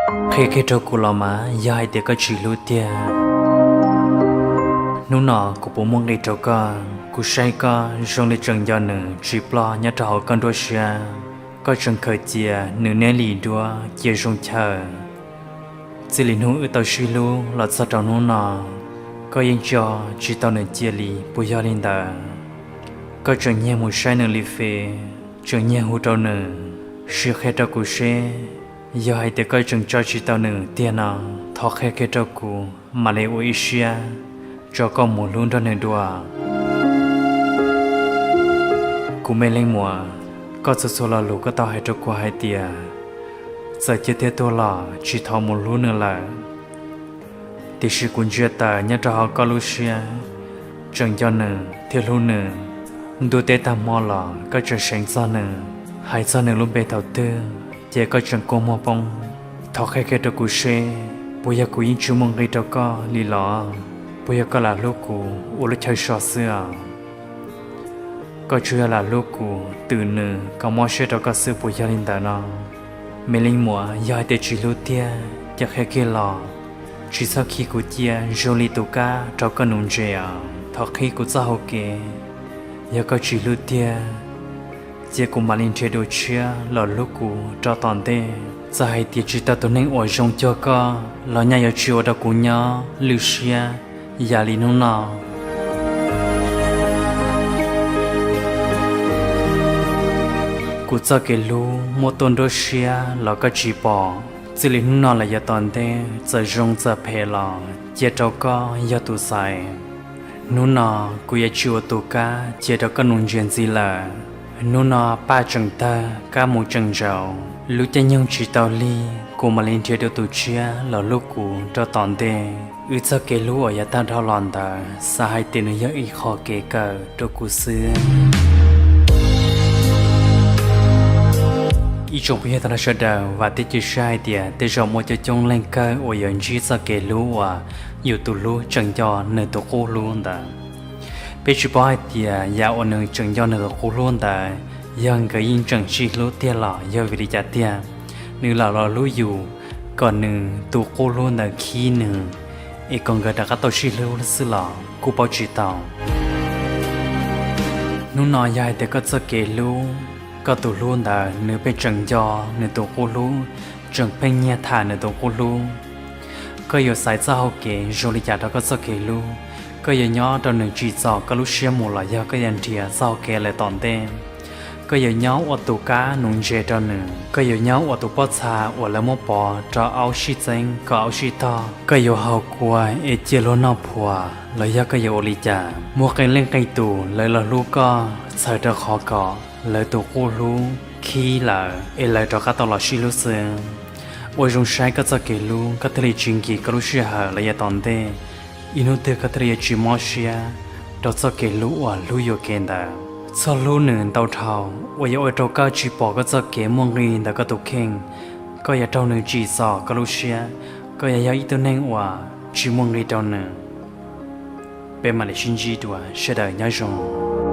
Qhia kiag rau kuv los mas, yog hais tias koj tsis hlub tiag, hnub no kuv puas muaj nqis rau koj? Kuv saib koj zoo li tseem nco nws tsis ploj nyob rau hauv koj nruab siab. Koj tseem khaws cia nws niaj li duab cia zoo chaw. Txij li hnub wb tau sib hlub los txog rau hnub no, koj yeej tso tsis tau nws cia li, puas yog li ntawd? Koj tseem nyiag mus saib nws li fes, tseem nyiag hu rau nws, sim qhia rau kuv seb, yog hais tias koj tseem tso tsis tau nws tiag no, thov qhia kiag rau kuv, mam li ua ib siab tso koj mus hlub nrog nws dua. Kuv me leej muam, koj txhua txhua lo lus koj tau hais rau kuv hais tias, txawm ciaj thiab tuag los tsis thov mus hlub nws lawm. Tiam sis kuv ntsia tawm nyob rau hauv koj lub siab, tseem nco nws thiab hlub nws. Ntuj teb tag hmo los koj tseem seev txog nws, hais txog nws lub npe thaum twg ces koj tseem kua muag poob. Thov qhia kiag rau kuv seb, puas yog kuv yeej tsis muaj nqis rau koj li los? Puas yog koj lam hlub kuv ua lub chaw so xwb os? Koj tsuas yog lam hlub kuv twm nws kom mob siab rau koj xwb, puas yog li ntawd no? Me leej muam, yog hais tias tsis hlub tiag ces qhia kiag los, tsis txhob khi kuv cia zoo li tus kab rau koj nuv ntses os. Thov qhib kuv txoj hau kev, yog koj tsis hlub tiag ces kuv mam li nrhiav dua tshiab los hlub kuv rau tom ntej. Txawm hais tias tsis tau tus neeg uas zoo cuag koj los nyaj yuav tsis ua rau kuv nyob lwj siab yam li hnub no. Kuv txoj kev hlub muaj tuaj nruab siab los koj tsis pom. Txij li hnub no los yav tom ntej, txawm zoo txawm phem los cia rau koj yog tus xaiv. Hnub no kuv yuav tsis ua tus kab cia rau koj nuv ntses ntxiv lawm. Hnub no paj tseem tawg kab mus tseem ntsaus, lub caij nyoog tsis tau lig, kuv mam li nrhiav dua tus tshiab los hlub kuv rau tom ntej. Wb txoj kev hlub uas yav tag dhau los ntawd, xav hais tias nws yog ib qho kev kawm rau kuv xwb. Ib tsoom phooj ywg tag nrho sawv daws, vam thiab cia siab hais tias tej zaum muaj coob coob leej kawg uas yuav ntsib txoj kev hlub uas yus tus hlub tseem nco nws tus qub hlub ntawd. Peb tsis paub hais tias yam uas nws tseem nco nws tus qub hlub ntawd, yog nkawd yeej tseem sib hlub tiag los yog vim li cas tiag, nws lam los hlub yus kom nws tus qub hlub ntawd khib nws, es kom nkawd rov qab tau sib hlub xwb los kuj paub tsis tau. Hnub no yog hais tias koj txoj kev hlub, koj tus hlub ntawd nws pheej tseem nco nws tus qub hlub, tseem pheej nyiag tham nws tus qub hlub, koj yuav xaiv txoj hau kev zoo li cas rau koj txoj kev hlub? Koj yuav nyob rau nws tsim txom koj lub siab mus los yog koj yuav nrhiav txoj hau kev lawm tom ntej? Koj yuav nyob ua tus kab nuv ntses rau nws, koj yuav nyob ua tus pob txha uas lawv muab pov rau aub sib txeeb kom aub sib tog, koj yuav haus kua es cia luag noj phuas los yog koj yuav ua li cas? Muaj qee leej qee tus lawv los hlub koj txhawm rau qhov kom lawv tus qub hlub khib lawm es lawv rov qab tau los sib hlub xwb. Ua zoo saib koj txoj kev hlub, koj thiaj li tsis nkim koj lub sij hawm los yav tom ntej, ib hnub twg koj thiaj li yuav tsis mob siab rau txoj kev hlub uas hlub yuam kev ntawd. Txhob hlub nws ntau dhau uas yuav ua rau koj tsis pom koj txoj kev muaj nqis ntawm koj tus kheej. Koj yuav raug nws tsim txom koj lub siab, koj yuav yog ib tug neeg uas tsis muaj nqis rau nws. Peb mam li sib ntsib dua, sawv daws nyob zoo.